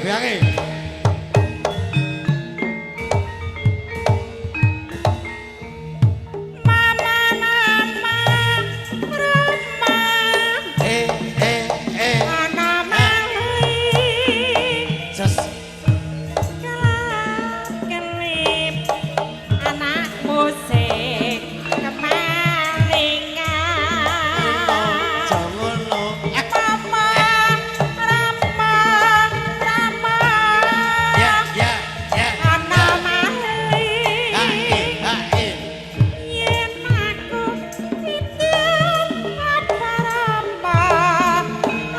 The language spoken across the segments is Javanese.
Goyange. Mama mama Rama Eh eh eh. ana maling Jos. Kelap kelip anakmu sing kemalingan. Jangan lo. Mama Rama Rama Ya ya ya. ana Ha maling eh ha eh. Yen aku titip apa Rama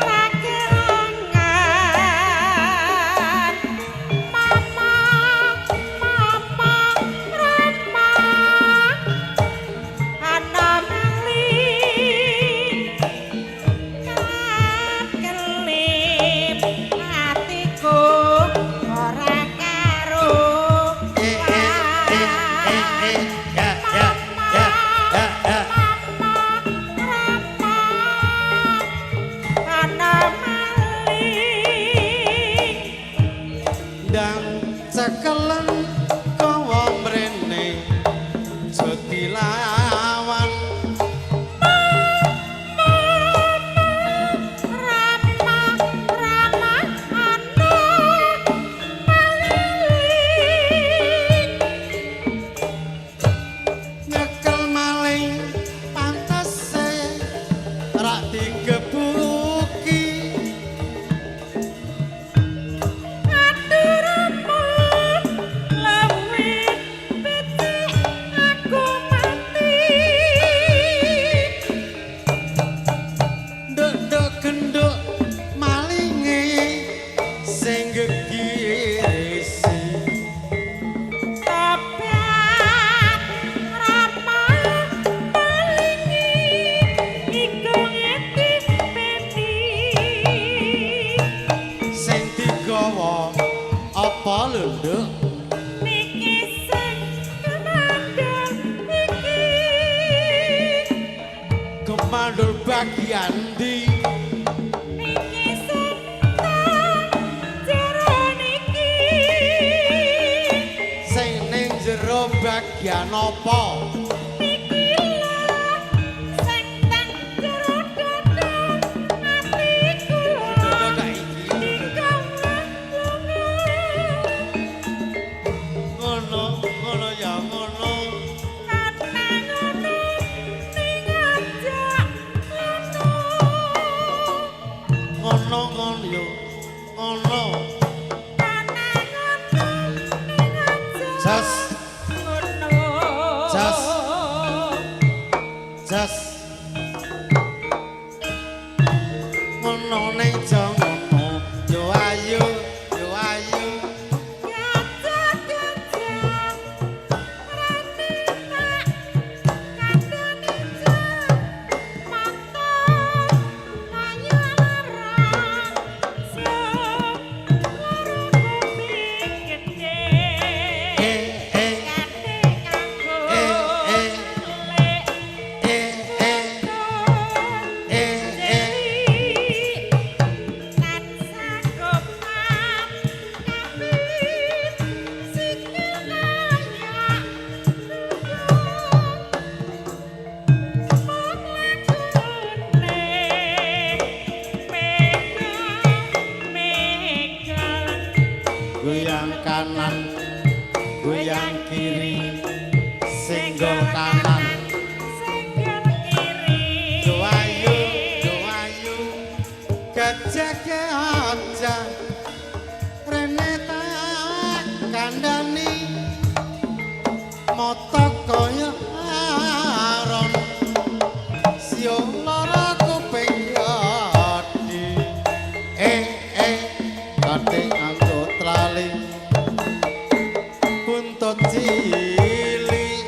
ra kerangan. Mama mama Rama ana maling kelap kelip atiku ora karo. Eh eh eh eh eh. Ya ya ya ya ya. Mama Rama ana maling. Ndang cekelen kowo mrene aja dilawan. Rama Rama ana maling. Nyekel maling pantese rak digebuki. Aduh Rama luwih becik aku mati. Nduk-nduk genduk malinge sing gegirisi. Tobat Rama malingi iku ngeti peti. Sing digawa apa lho, Nduk? Niki sing kemandul iki. Kemandul bagian ndi? Niki sing teng jero niki. Sing ning jero bagian apa? Niki lho sing teng jero dada atiku Dada tak iki. Digawa lunga. Ngono, ngono ya ngono. Ana ngono ning aja ngono. Ngono ngono yo. Ngono. Ana ngono ning aja Jas, ngono. Jas. Jas. Ngono ning aja ngono. Yo ayo, yo ayo. Gajah gajah rene tak kandhani matur ayu larang sing loro kuping gedhe. Eh eh Kate kanggo eh eh lek eh eh eh eh. Lan sakopan kapit sikil kaya mung lagune mega mega. Goyang kanan, goyang kiri, senggol kanan. Senggol kiri. Yo ayo, yo ayo. Gajah gajah rene tak kandhani mata kaya aron sio lara kuping adi. Eh eh kate anggo trali buntut cilik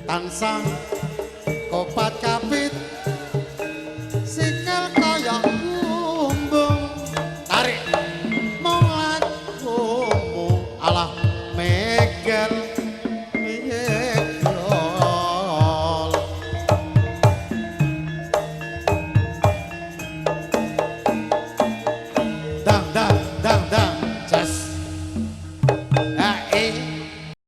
tansah kopat kapit sikil kaya kumbung. Tarik mung lakumu alah megel megol. Dah. eh.